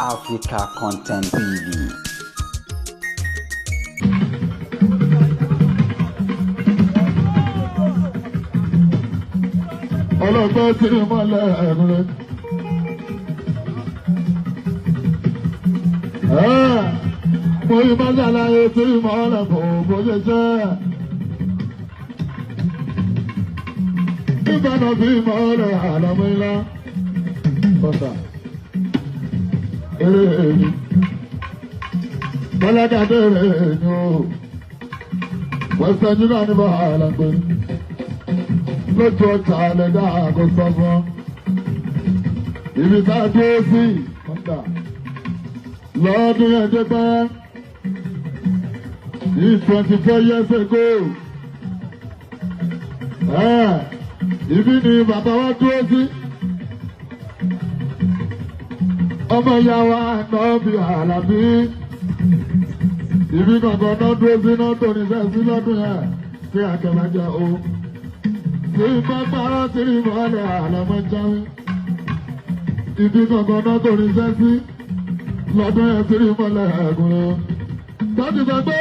Africa Content TV. Ọlọ́gbọ́n tí mọ́lẹ̀ ẹ̀rẹ́. Mo rí bá ṣàlàyé tí mọ́lẹ̀ kò bó ṣe jẹ́. Nígbà náà bí mọ́lẹ̀ àlámú ńlá. Bọ́tà. Eré èmi. Bọ́lájáde rẹ̀ ni o. Western Union ní bàálà ń gbé. Lójú ọjà lẹ́dá kò sọ fún ọ. Ibi tá a dúró sí ọ̀dà lọ́dún yẹn dé pẹ́. Ní 24 years ago. Ibi ni bàbá wa dúró sí. Ọmọ ìyá wa náà bí Àlàbí. Ibi kankan náà dúró sí náà tó ní sẹ́ẹ̀ sí lọ́dún yẹn kí akẹ́bàjẹ́ o. Tí bá parọ́ tí ní mọ́lẹ̀ àlọ́mọ jáwé. Ibi kankan náà tó ní sẹ́sí lọ́dún yẹn tí ní mọ́lẹ̀ ẹ̀gùn lọ. Tọ́jú sọ pé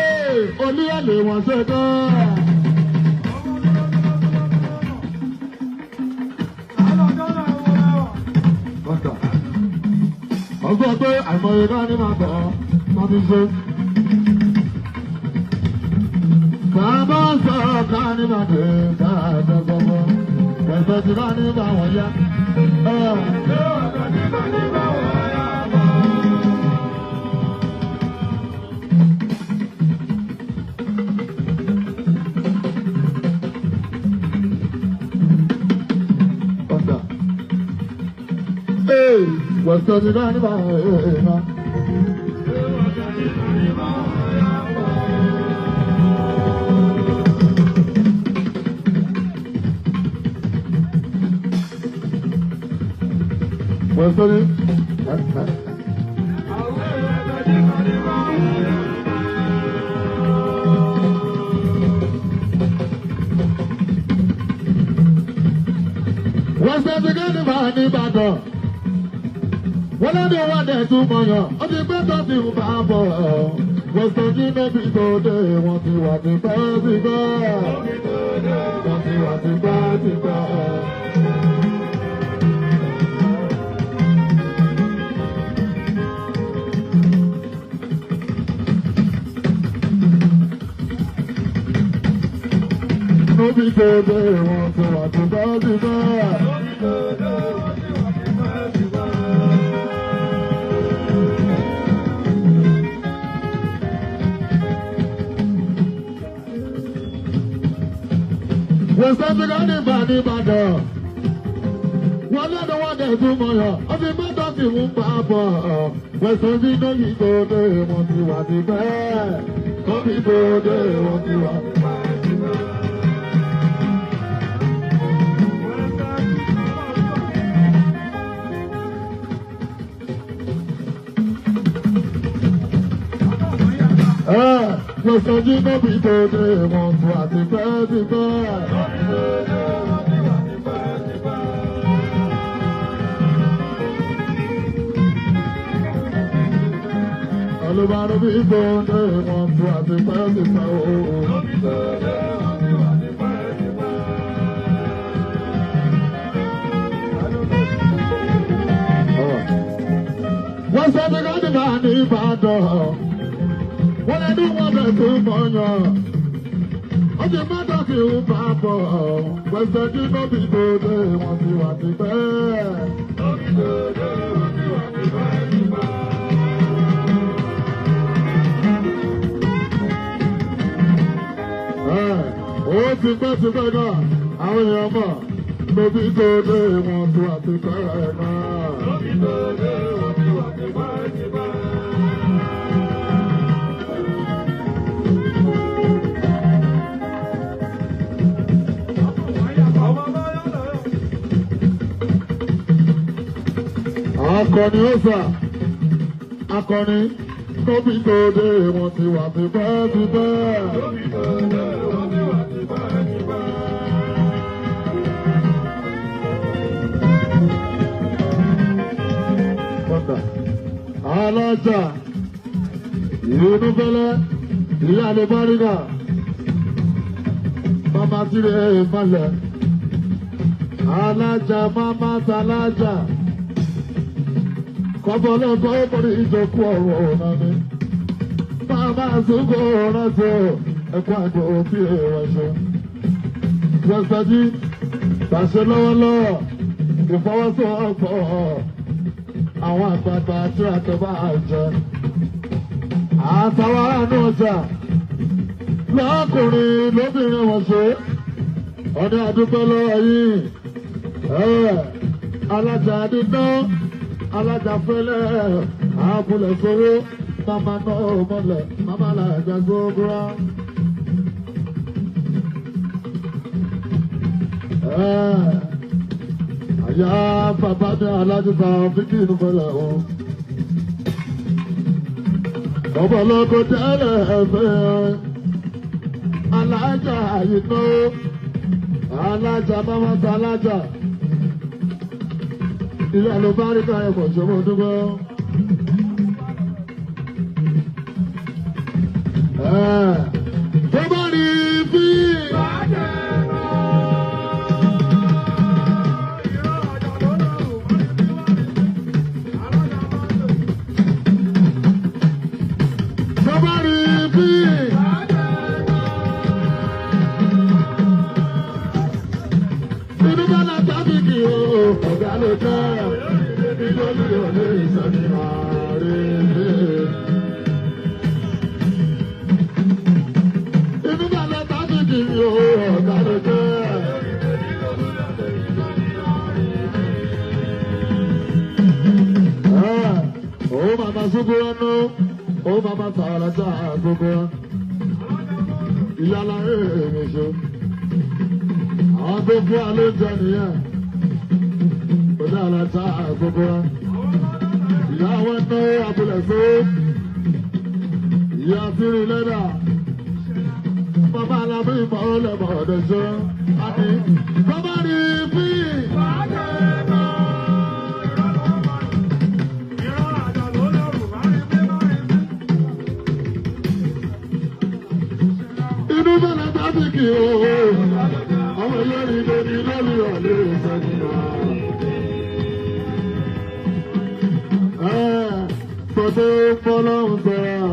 olúyọ̀lé wọn ṣe tán. Ọgbọ́n pé àìmọye náà ní màá bọ̀ ọ́ ti ṣe. Bàbá sọ ká ní màá dé dáadáa gbọ́gbọ́. Ẹ̀sẹ̀ tí bá ní bá wọn yá. Ọ̀dà. Ee, wẹ̀sẹ̀ tí bá ní bá wọn yá. Wẹ̀sẹ̀ tí. Wẹ̀sẹ̀ tí kí ni bá ní Ìbàdàn. Wọ́n lọ́dún wọn dẹ̀ tún mọ̀yàn, ó ti pẹ́ tó ti ń bá bọ̀. Wẹ̀sẹ̀ tí níbi tó dé, wọ́n ti wà ti pẹ́ ti pẹ́. Wọ́n ti wà ti pẹ́ ti pẹ́. Níbi tó dé, wọ́n ti wà ti pẹ́ ti pẹ́. Wẹ̀sẹ̀ tí kò ní bá ní Ìbàdàn. Wọ́n lọ́dún wọn dẹ̀ tún mọ̀yàn, ó ti pẹ́ tó ti ń bá bọ̀. Wẹ̀sẹ̀ tí níbi tó dé, wọ́n ti wà ti pẹ́. Níbi tó dé, wọ́n ti wà ti pẹ́. Wẹ̀sẹ̀ tí níbi tó dé, wọ́n ti wà ti pẹ́ ti pẹ́. Olùbárò bí tó dé, wọ́n ti wà ti pẹ́ ti pẹ́ o. Wọ́n sọ pé káàdì máa ní Ìbàdàn. Wọ́n lè ní wọ́n bẹ̀ tó mọ̀yàn. Ó ti mọ́tò tí ń bá bọ̀. Wẹ̀sẹ̀ tí níbi tó dé, wọ́n ti wà ti pẹ́. Níbi tó dé, wọ́n ti wà ti pẹ́ ti pẹ́. Ó ti pẹ́ ti pẹ́ náà, àwọn èèyàn mọ̀. Níbi tó dé, wọ́n ti wà ti pẹ́ náà. Níbi tó dé, wọ́n ti wà ti pẹ́ ti pẹ́. Akọni ó sà, akọni tóbi tó dé, wọ́n ti wà ti pẹ́ ti pẹ́. Tóbi tó dé, wọ́n ti wà ti pẹ́ ti pẹ́. Kọ́ńtà. Alájà ìrònú fẹ́lẹ́ ìyá àlùbáríkà mama tìrẹ ìmọ̀lẹ̀ alájà mama tàlájà kọ́bọ̀lọ́kọ́ ọkùnrin ìjọkú ọ̀rọ̀ ọ̀nà mi mama sùkú ọ̀rọ̀ tó ẹ̀kọ́ àgbò òbí ẹ̀rọ ṣe. Wọ́sàdí tàṣẹ lọ́wọ́lọ́wọ́ ìfọwọ́sowọ́pọ̀ àwọn àgbààgbà tí a tó bá jẹ. Àtàwọn aráàlú ọjà lọ́kùnrin lóbìnrin wọ́n ṣe ọdún àdúgbò lọ́wọ́ yìí. Alájà dídán alájà fẹ́lẹ́ àbúlẹ̀ sówó màmá náà mọ̀lẹ̀ màmá làjà gbogbo. Àyà bàbá mi alájú ta fíkì inú fẹlẹ̀ o. Ọ̀pọ̀lọpọ̀ tẹ́lẹ̀ ẹ̀fẹ́ alájà àyìnbó alájà mọ́mọ́ ta alájà. Ilé àlùbáríkà ẹ̀kọ́ ṣòwò dúpẹ́. Tó bá rí bí. Ìyálà èrè ṣe. Àwọn tó fún wa ló jẹ nìyẹn. Òní àlàtà àgbogbo wa. Ìyá wọn ná abúlé fún. Ìyá fírí lẹ́dà. Bàbá alábí ìmọ̀ ọlẹ́mọ̀ ọ̀dẹ̀ ṣe. Àní bàbá rí bí. Inú bẹ̀rẹ̀ tábìkì ooo. Àwọn olórí lórí lórí ọ̀lẹ́ ìsọ̀nìyàn. Tọ́tọ́ fọlọ́hún sọ̀rọ̀.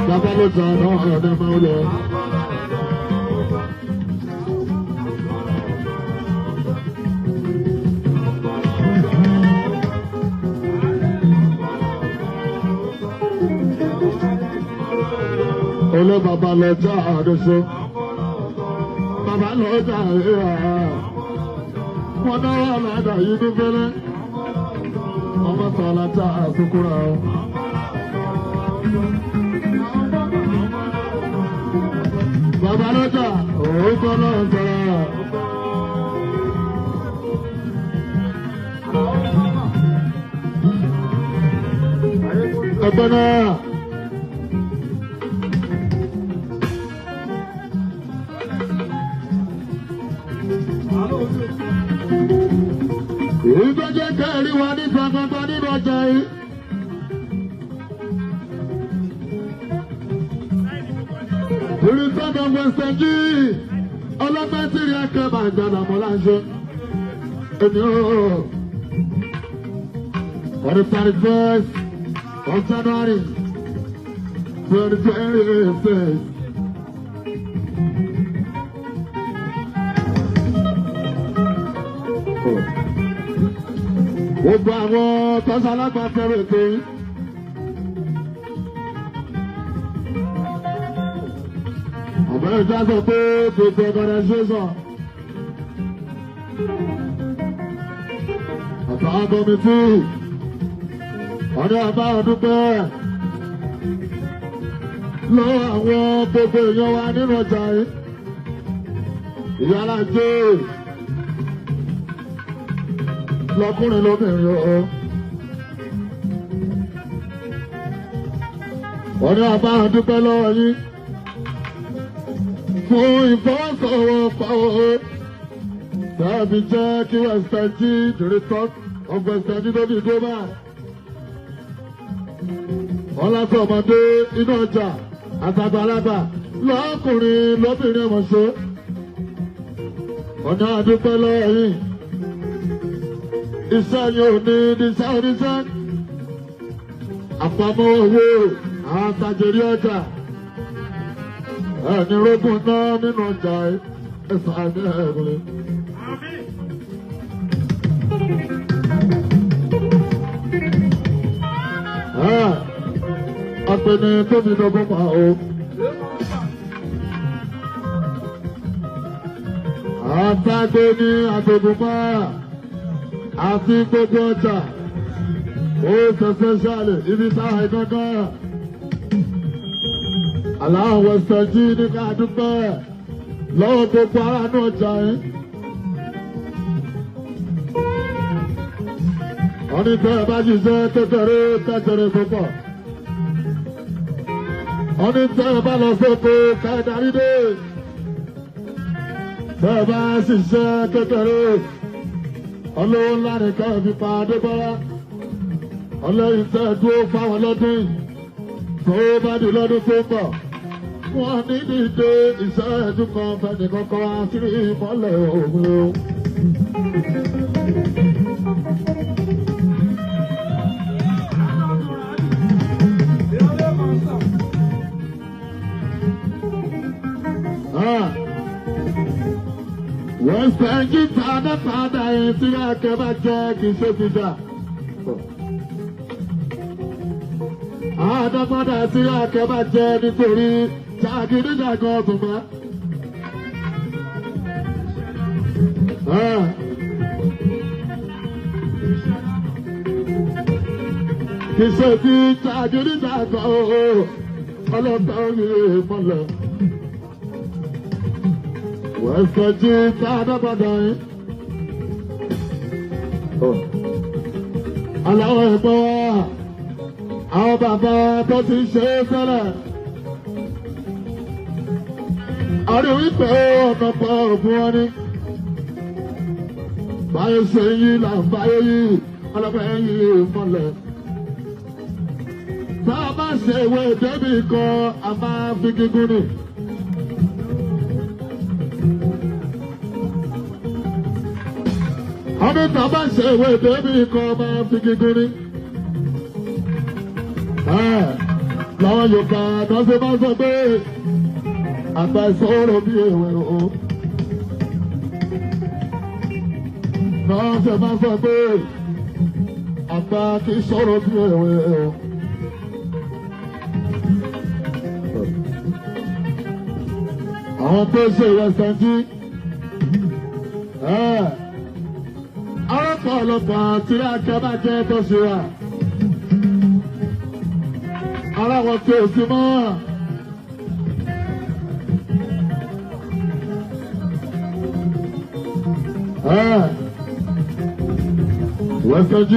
Bàbá ló sọ ọ̀nà ọ̀dọ́ máa ń lọ. Olú bàbá lọ já àdóso. Bàbá lọ já ìhà. Wọ́n náwó àlàdà yìí ní fẹ́lẹ́. Ọmọ sọ̀lá já àkókò rà o. Bàbá lọ já òun kọ́ lọ́ọ̀ sọ̀rọ̀. Ẹgbẹ́ náà. Ìgbẹ́jẹ́ kẹrin wa ní gbàgbàgbà nínú ọjà yìí. Olùsọ́dọ̀ Western G ọlọ́pẹ́ tí rí ẹ̀kẹ́ máa gbàdà mọ́ láṣẹ. Èmi ò on the 31st of January 2026. Gbogbo àwọn tọ́sán alágbàfẹ́rẹ́ ètò yìí. Àbẹ̀rẹ̀ ìjà sọ pé gbogbo organisation àtàwọn kọ́mítì ọ̀dọ́ àbá ọdún pẹ́ lọ́wọ́ àwọn gbogbo èèyàn wa nínú ọjà yìí. Ìyá alájẹ́ lọkùnrin lóbìnrin o. Wọ́n ní àbáhùn dúpẹ́ lọ́wọ́ yín fún ìfọwọ́sowọ́pọ̀ tàbí jẹ́ kí Western G the return of Western G tó fi global. Wọ́n lásán ọmọdé inú ọjà àtàgbàlagbà lọ́kùnrin lóbìnrin ọmọ ṣe. Wọ́n ní àdúpẹ́ lọ́wọ́ yín. Iṣẹ́ yóò ní iṣẹ́ oníṣẹ́. Àpamọ́ owó àwọn àtàjèrè ọjà. Ẹni rógùn náà nínú ọjà ẹ̀sán àmì ẹ̀rùn. Apẹni tóbi dọ́gbọ́n pa o. Àtàgbé ní àtògùnmá àti gbogbo ọjà. Ó ṣẹ̀ṣẹ̀ ṣàlẹ̀ ibi táwọn ìgangan. Aláwọ̀ Western G ní ká dúpẹ́ lọ́wọ́ gbogbo ará náà ọjà yín. Wọ́n ní tẹ́ ẹ bá ṣiṣẹ́ kékeré kékeré púpọ̀. Wọ́n ní tẹ́ ẹ bá lọ sóko kẹ́ẹ̀darí dé. Tẹ́ ẹ bá ṣiṣẹ́ kékeré ọlọ́wọ́ ńlá nìkan fi pa Adébọ́lá. Ọlọ́yin tẹ́ ẹ dúró fáwọn lọ́dún yìí. Tó bá di lọ́dún tó ń bọ̀. Wọ́n ní dídé ìṣẹ́jú kan fẹ́nìkan kan wá sí ìmọ́lẹ̀ òun o. Western G padà yẹn tí akẹ́ bá jẹ́ kì í ṣe ti dà. Àdàpadà tí akẹ́ bá jẹ́ nítorí jàgídíjàgan ọ̀tún mọ́. Kì í ṣe ti jàgídíjàgan ọlọ́pàá yìí mọ́lẹ̀. Western G padà yẹn. Aláwọ̀ ẹ̀gbọ́n wa, àwọn bàbá tó ti ṣe é sẹ́lẹ̀. Àrí wípé ọ̀nà pọ̀ ògùn wọn ni. Báyé ṣe yí là ń báyé yí, ọlọ́pàá yí mọ́lẹ̀. Tá a bá ṣe ìwé débì kan, a máa fi gígùn ni. Ọdún tá a bá ṣe ìwé débì kan, máa fi gígùn ni. Làwọn Yorùbá náà ṣe máa ń sọ pé àgbà ìṣòro bí èwe o. Náà ṣe máa ń sọ pé àgbà kì í ṣòro bí èwe o. Àwọn tó ṣe Western G. Ọ̀pọ̀lọpọ̀ tí akẹ́ bá jẹ́ tó ṣe wà. Ara wọn tí ò sí mọ́. Western G.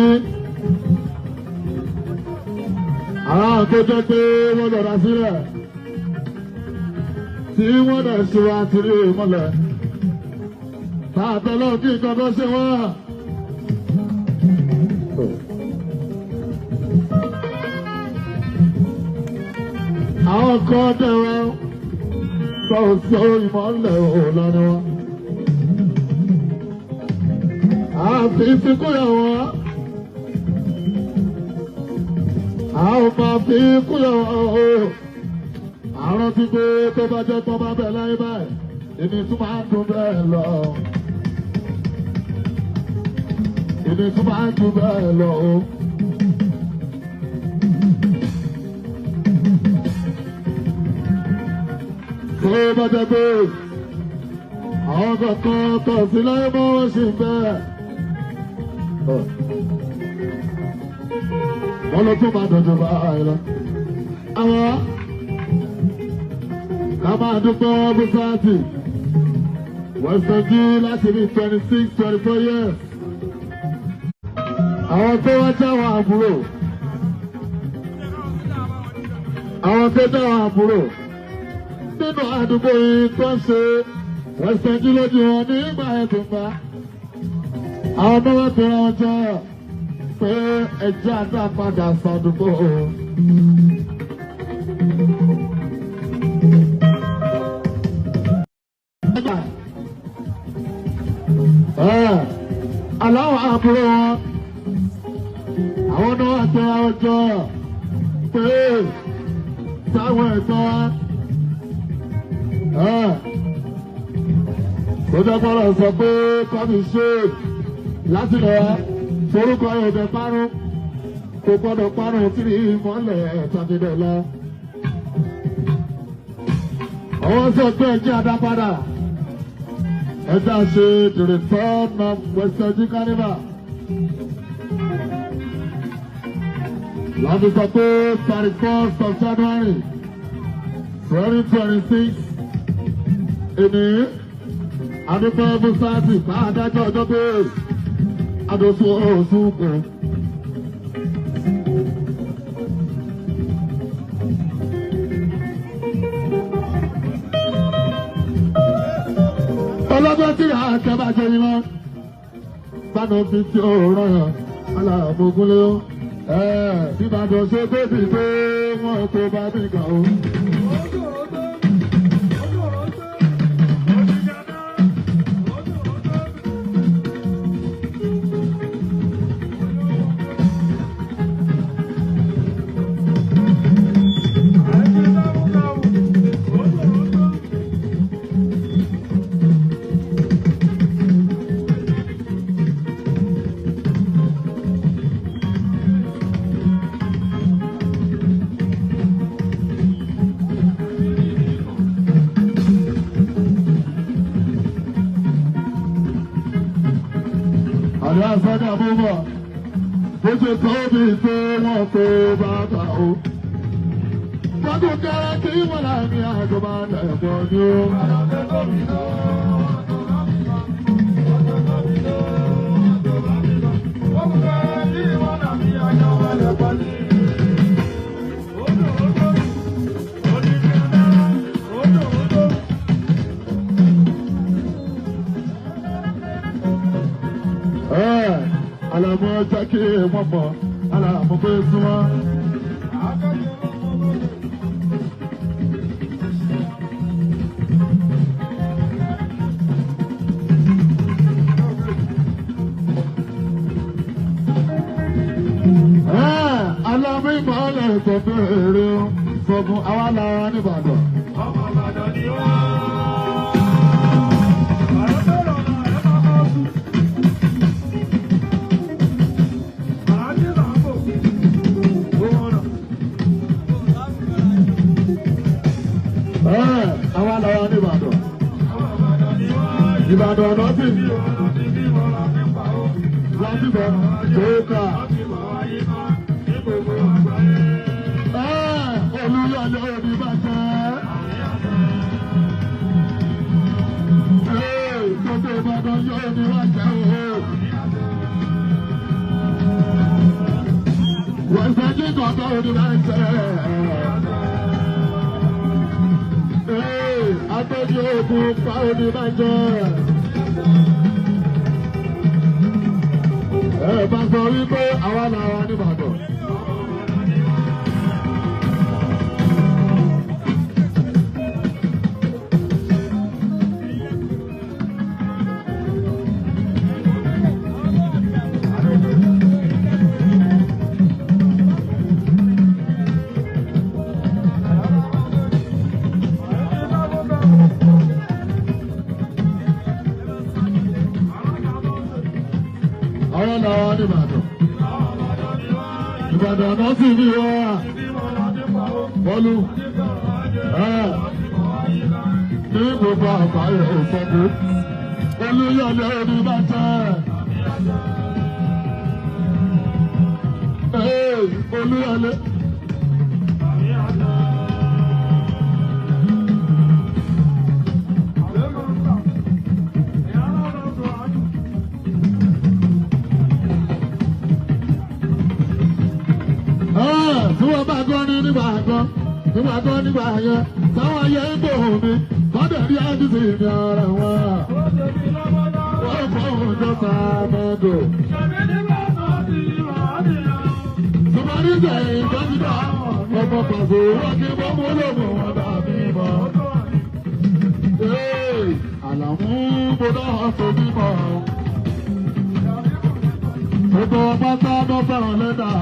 Ara wọn tó jẹ́ pé wọ́n lọ́ra sílẹ̀. Tí wọ́n dẹ̀ ṣe wá ti rí ìmọ̀lẹ̀. Tààtọ̀ lọ́ọ̀ kí nǹkan tó ṣe wọ́n. Àwọn kan dẹ̀wọ́ tó sọ ìmọ̀lẹ̀ òlànà wọn. Àfi ìfikúyà wọn. Àwọn máa fi kúyà wọn o. Àrùn ti gbé tó bá jẹ́ tó bá bẹ̀ láyé báyìí. Èmi tún máa ń dùn bẹ́ẹ̀ lọ. Èmi tún máa ń dùn bẹ́ẹ̀ lọ o. Tó bá jẹ́ pé àwọn kankan tọ̀ sí láyé mọ́ wọ́n sì ń bẹ́ẹ̀. Wọ́n lọ tún máa dọ̀jọ̀ báyìí lọ. Àwọn ká máa dúpẹ́ bùsàtì. Western G láti bí 26, 24 years. Àwọn tó wá jáwọn àbúrò. Àwọn tó dáwọn àbúrò nínú àdúgbò yìí tó ń ṣe ẹsẹ̀ lójú wọn nígbà ẹ̀dùn bá. Àwọn ọmọ wọn tó rán jọ pé ẹjẹ́ àdá padà sàdúgbò. Aláwọ̀ àbúrò wọn, àwọn náà tó rán jọ pé táwọn ẹ̀tọ́ tó jẹ́ gbọ́dọ̀ sọ pé kọ́mi ṣe láti lọ forúkọ èdè parun kò gbọ́dọ̀ parun tí ní ìmọ̀lẹ̀ tàbí dọ̀la. Ọwọ́ sọ pé ẹjẹ́ adápadà ẹ̀dá ṣe the return of West End Carnival. Láti sọ pé 31st of January 2026 èní adúpẹ́ bùsáàtì bá adájọ́ ọjọ́ pé adóṣù oṣù kù. Ọlọ́gbọ́n tí àkẹ́bàjẹ́ yìí wọ́n bá náà fi tí ó rán yàn aláàmógúnlé ó. Ìbàdàn ṣe bébì pé wọ́n tó bá mi kàn ó. Àlọ́ àbúbọ̀ bó ṣe tóbi tó wọ́n kó bàbá o. Fọ́dún kẹ́rẹ́ kí wọ́n láàrin àjọba lẹ̀pọ̀ ni ó. Àlàmú jẹ́ kí wọ́n mọ̀, àlàmú pé súnmọ́. Àlàmú ìmọ̀lẹ̀ tó bẹ̀rẹ̀ sọ fún àwa lára n'Ìbàdàn. Ọmọ Ìbàdàn ni wọ́n. Àrùn tó lọ́nà ẹ̀ máa kọ́ sùn. Àwa lára n'Ìbàdàn. Ìbàdàn ọ̀nà sì láti bọ̀ tóókà. Olúyọ̀lé òní bàjẹ́. Gbogbo Ìbàdàn yóò ní bàjẹ́ o. Wọ́n ṣẹ́jú kọ̀ọ̀kan òní bàjẹ́. Atọ́jú ogun pa òní bàjẹ́. Ẹ bá sọ wípé àwa làwa n'Ìbàdàn. Àwọn làwọn n'Ìbàdàn. Ìbàdàn náà sì bí wá. Bọ́lú. Ní gbogbo àgbáyé òṣogbo. Olúyọ̀lé ní bàjẹ́. Olúyọ̀lé. Tí wọ́n bá gbọ́ ní nígbà gbọ́. Nígbà tó nígbà yẹn, táwọn ayé ń bò mí, kọ́dẹ̀ rí àdìsí mi ara wọn. Wọ́n fọ́hùn jọta mẹ́dọ̀. Sọmarí sẹ́yìn dókítà, ọmọ pàṣẹ wọ́n kí wọ́n mú lòmù wọn bá mi mọ̀. Àlàmú mo náà tó bímọ. Gbogbo pátá ló fẹ́ràn lẹ́dà.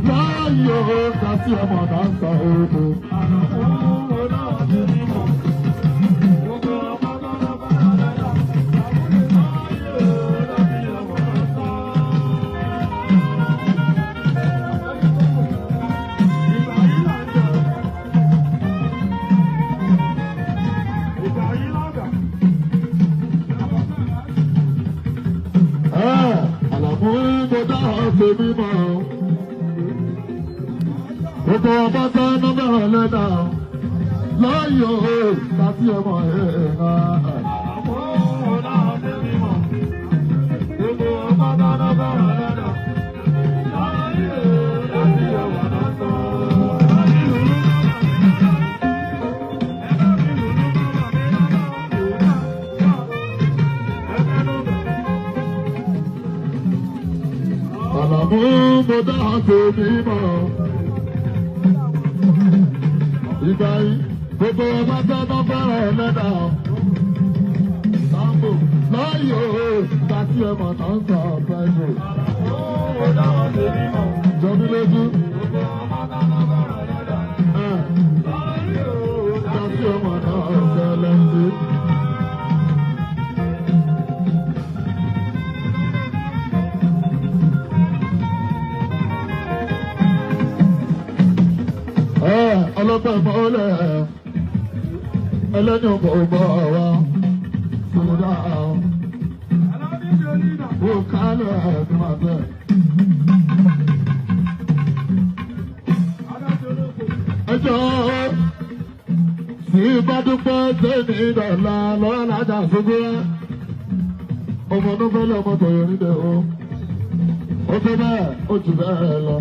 Láàyò ká sí ọmọ náà ń sọ òkú. Àlàmú mo dáhùn sí mímọ́. Gbogbo ọmọ tó ń bẹ̀rẹ̀ lẹ́dà láyò láti ọmọ ẹ̀ẹ́nà. Àlàmú mo dáhùn sí mímọ́. Ìgbà yìí, gbogbo ọba tó ń fẹ́ràn lẹ́dà. Sambo láyò tàbí ẹ̀mọ̀ tó ń sọ pẹ̀lú. Jọmí lójú. Tàbí ẹ̀mọ̀ tó ń sọ lẹ́sí. Ọlọ́pàá ìmọ̀ọ́lẹ̀ ẹlẹ́ni ọmọ ọmọ wa sọ̀rọ̀ ó kálẹ̀ ẹ̀mí máa bẹ̀. Ẹjọ́ sí bá dúpẹ́ tẹ́mi ìdọ̀la lọ́wọ́ lájà ṣubú rẹ̀. Ọmọ ọdún fẹ́lẹ́ ọmọ tọ̀yọ̀ níbẹ̀ o. Ó fẹ́ bẹ́ẹ̀ ó jù bẹ́ẹ̀ lọ.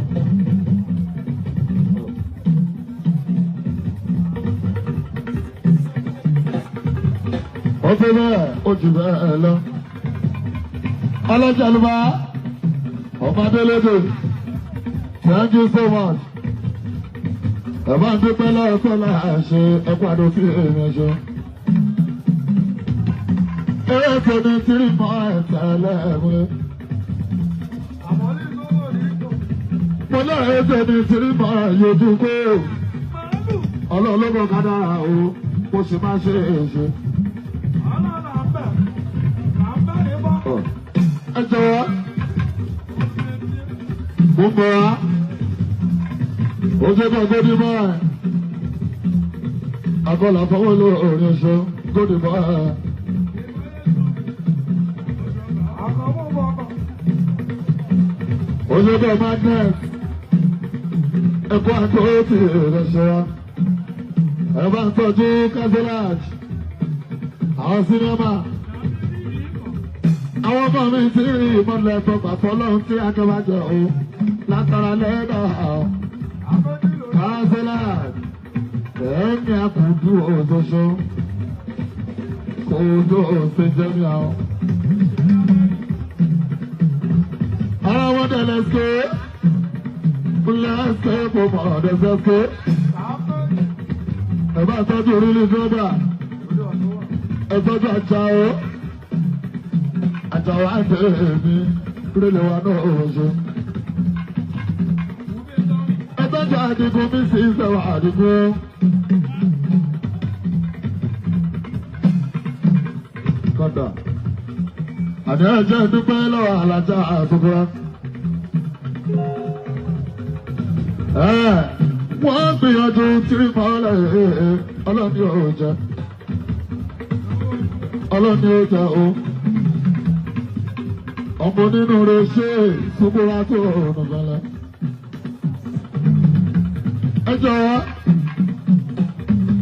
Ó tó bẹ́ẹ̀ ó jù bẹ́ẹ̀ lọ. Ọlọ́jà ló bá ọmọ Adélédè. Thank you so much. Ẹ̀bá ń dúpẹ́ lọ́wọ́ láà ṣe ẹ̀kọ́ àdó sí èmi ṣe. Eré tó ní tírí mọ́ ẹ̀sẹ̀ lẹ́ẹ̀mú. Mo lọ́rọ̀ ètò ní tírí mọ́ ẹ̀yọ́jú kó. Ọlọ́ọ̀lọ́gbọ̀n kádàrá o, mo sì máa ṣe é ṣe. Ẹ jọ̀wọ́, mo mọ̀ á, ó ṣe bá gódì mọ́ ẹ̀. Akọ́là fọwọ́ ló orin ṣe gódì mọ́ ẹ̀. Ó ṣe bá magnet, ẹ̀kọ́ àtọ́tì rẹ̀ ṣe wá. Ẹ bá ń tọ́jú kásíláàjì, àwọn sinimá. Àwọn ọmọ mi ti rí ìmọ̀lẹ̀ tó pàtó lọ́hùn tí akẹ́wàjọ o látara lẹ́dà kásíláàjì. Ẹ̀mí àkùdù òṣoṣo, kòdó òṣèjẹ́mi àwọn. Ara wọn dẹ̀ lẹ́sẹ̀, lẹ́sẹ̀ kò mọ̀ ọ̀dẹ́sẹ̀. Ẹ bá tọ́jú orílẹ̀ fẹ́dà, ẹ tọ́jú àjàó, àjàó àti èmi, rílẹ̀ wa náà òṣoṣo. Ẹ tọ́jú àdìgún mi sì ń sẹ̀wà àdìgún. Kọ́dà. Àní ẹ̀jẹ̀ dúpẹ́ lọ́wọ́ alájà àtúkúrá. Wọ́n gbìyànjú tírí mọ́lẹ̀ ọlọ́ni ò jẹ́. Ọlọ́ni ò jẹ́ o. Ọmọ nínú rẹ̀ ṣe ṣubúra tó nùgbọ́lẹ̀. Ẹ jọ̀wọ́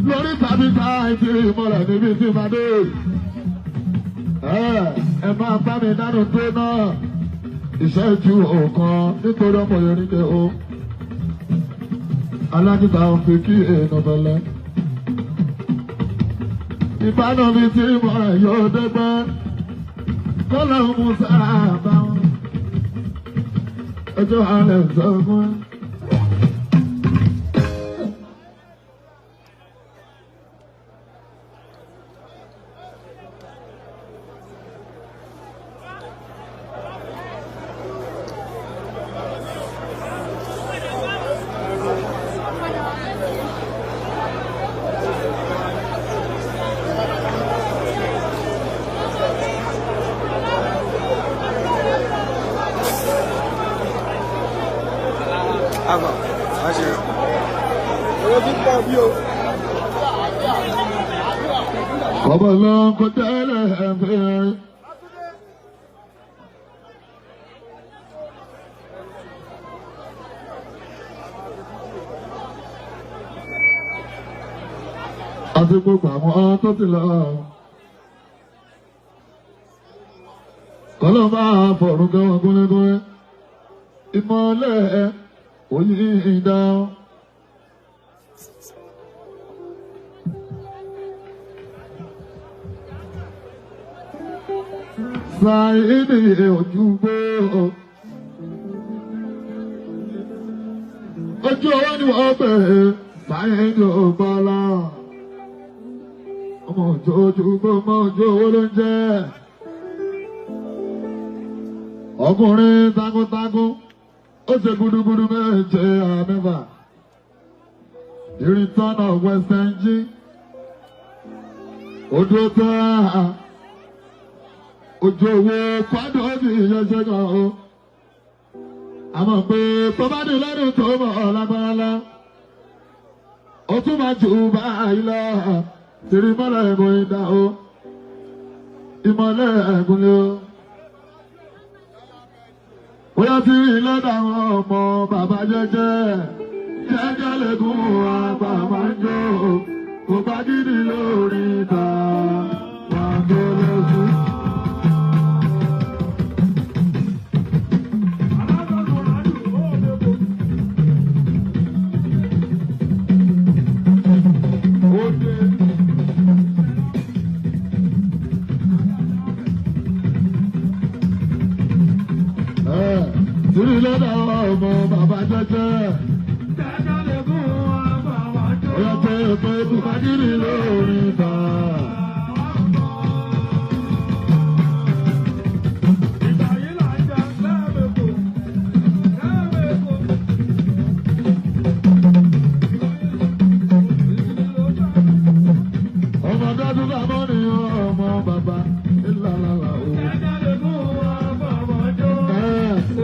lórí tàbí táì tírí mọ́lẹ̀ níbi tí màá dé. Ẹ máa bá mi dánú tó náà ìṣẹ́jú ọ̀kan nítorí ọmọ yorùbá o. Alájùbà ń fi kí èèyàn bẹ̀lẹ̀. Ìbáná mi tí mo rẹ̀ yóò dẹ́gbẹ́. Kọ́lá ń mú sára bá wọn. Ọjọ́ alẹ́ sọ́gun. Ọba lọ kọjá ẹlẹ́fẹ̀ẹ́. Àti gbogbo àwọn tó ti lọ. Kọ́lọ́ máa fọ̀rùn gẹ́wọ̀n gúnlégúnlé. Ìmọ̀lẹ̀ òyìn ìdá. Sáyédè ojúgbó. Ojú ọwọ́ ni wọ́n bẹ̀rẹ̀ sáyédè ògbọ́lá. Ọmọ òjò ojúgbó ọmọ òjò owó ló ń jẹ́. Ọkùnrin takuntakun ó ṣe gudugudu méje àmẹ́fà. The return of Western G. Odò tán. Ojú owó kwádùn òbí ìyẹnsẹ́ kan o. Àmọ́ pé tó bá dé lọ́dún tó mọ̀ ọ́ lágbára lọ. Ó tún máa jù báyìí lọ. Tìrì mọ́lẹ̀ ẹ̀gùn ìdá o. Ìmọ̀lẹ̀ ẹ̀gùn ni o. Bóyá tí ilé dàwọn ọmọ bàbá jẹ́jẹ́. Jẹ́jẹ́ lẹ́gùn àgbà máa ń jó. Kò bá gidi lórí ìta. Wà á tó lẹ́sùn. Tìrì lọ́dọ̀ ọmọ bàbá jẹ́jẹ́. Ọyọ́ pé pé kùmàdìrì lórí ìta. Ọmọ dọ́dún bàbá ni ọmọ bàbá ìlàlàlà o.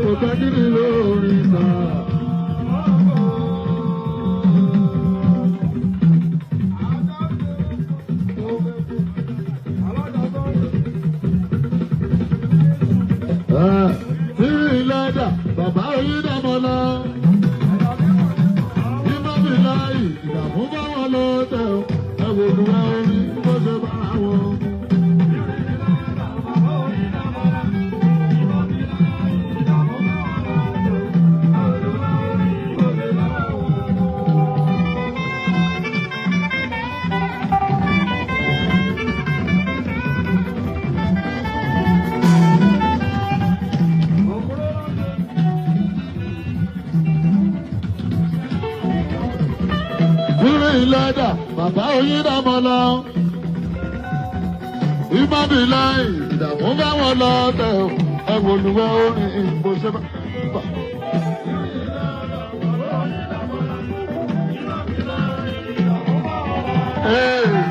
Kùmàdìrì lórí ìta. Tìrì lọ́dọ̀ bàbá oyídàmọ́lá. Ìmọ̀bí láì ìdààmú bá wọn lọ tẹ̀ ọ́. Ẹ wò lùwẹ̀ orí bó ṣe bá wọn. Tìrì lọ́dọ̀ bàbá oyídàmọ́lá. Ìmọ̀bí láì ìdààmú bá wọn lọ tẹ̀ ọ́. Ẹ wò lùwẹ̀ orí bó ṣe bá wọn.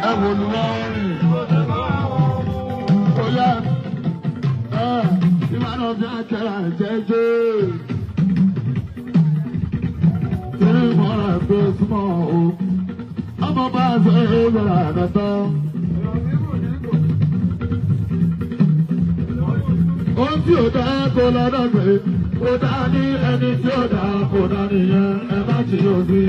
Ẹ wò lùwẹ̀ orí. Bóyá ìbáná fi àkàrà jẹ́jẹ́. Torí mọ́ra gbé súnmọ́ o. Ọmọ bá a sọ èé lọ́ra àgàtà. Ohun tí ò dá kó lọ́dọ̀ gbé. Kò dá ní ẹni tí ò dá kò dá nìyẹn. Ẹ má ti yóò sí.